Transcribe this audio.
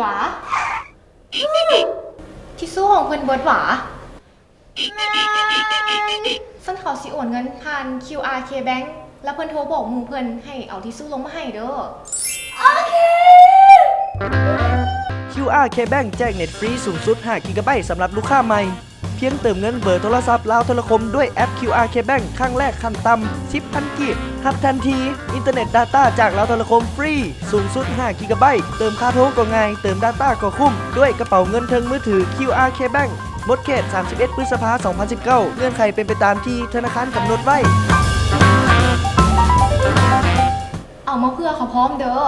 ຫວາ? ທິຊຊູຂອງເພິ່ນເບິດຫວາ? ແມ່ນ. ຊັ້ນເຂົາຊິໂອນເງິນຜ່ານ ຄິວອາ K Bank ແລ້ວເພິ່ນໂທບອກໝູ່ເພິ່ນໃຫ້ເອົາທິຊຊູລົງມາໃຫ້ເດີ້. ໂອເຄ. ຄິວອາ K Bank ແຈກເນັດຟຣີສູງສຸດຫ້າກິກະໄບສຳລັບລູກຄ້າໃໝ່. ພຽງເຕີມເງິນເບີໂທລະສັບລາວໂທລະຄົມດ້ວຍແອັບ ຄິວອາ K Bank ຄັ້ງແລກຂັ້ນຕ່ຳສິບພັນກີບ ຮັບທັນທີອິນເຕີເນັດດາຕ້າຈາກລາວໂທລະຄົມຟຣີສູງສຸດຫ້າກິກະໄບ. ເຕີມຄ່າໂທກໍງ່າຍ, ເຕີມດາຕ້າກໍຄຸ້ມ ດ້ວຍກະເປົາເງິນເທິງມືຖື ຄິວອາ K Bank. ໝົດເຂດສາມສິບເອັດ ພຶດສະພາ ສອງພັນສິບເກົ້າ. ເງື່ອນໄຂເປັນໄປຕາມທີ່ທະນາຄານກຳນົດໄວ້. ເອົາມາເຜື່ອເຂົາພ້ອມເດີ້.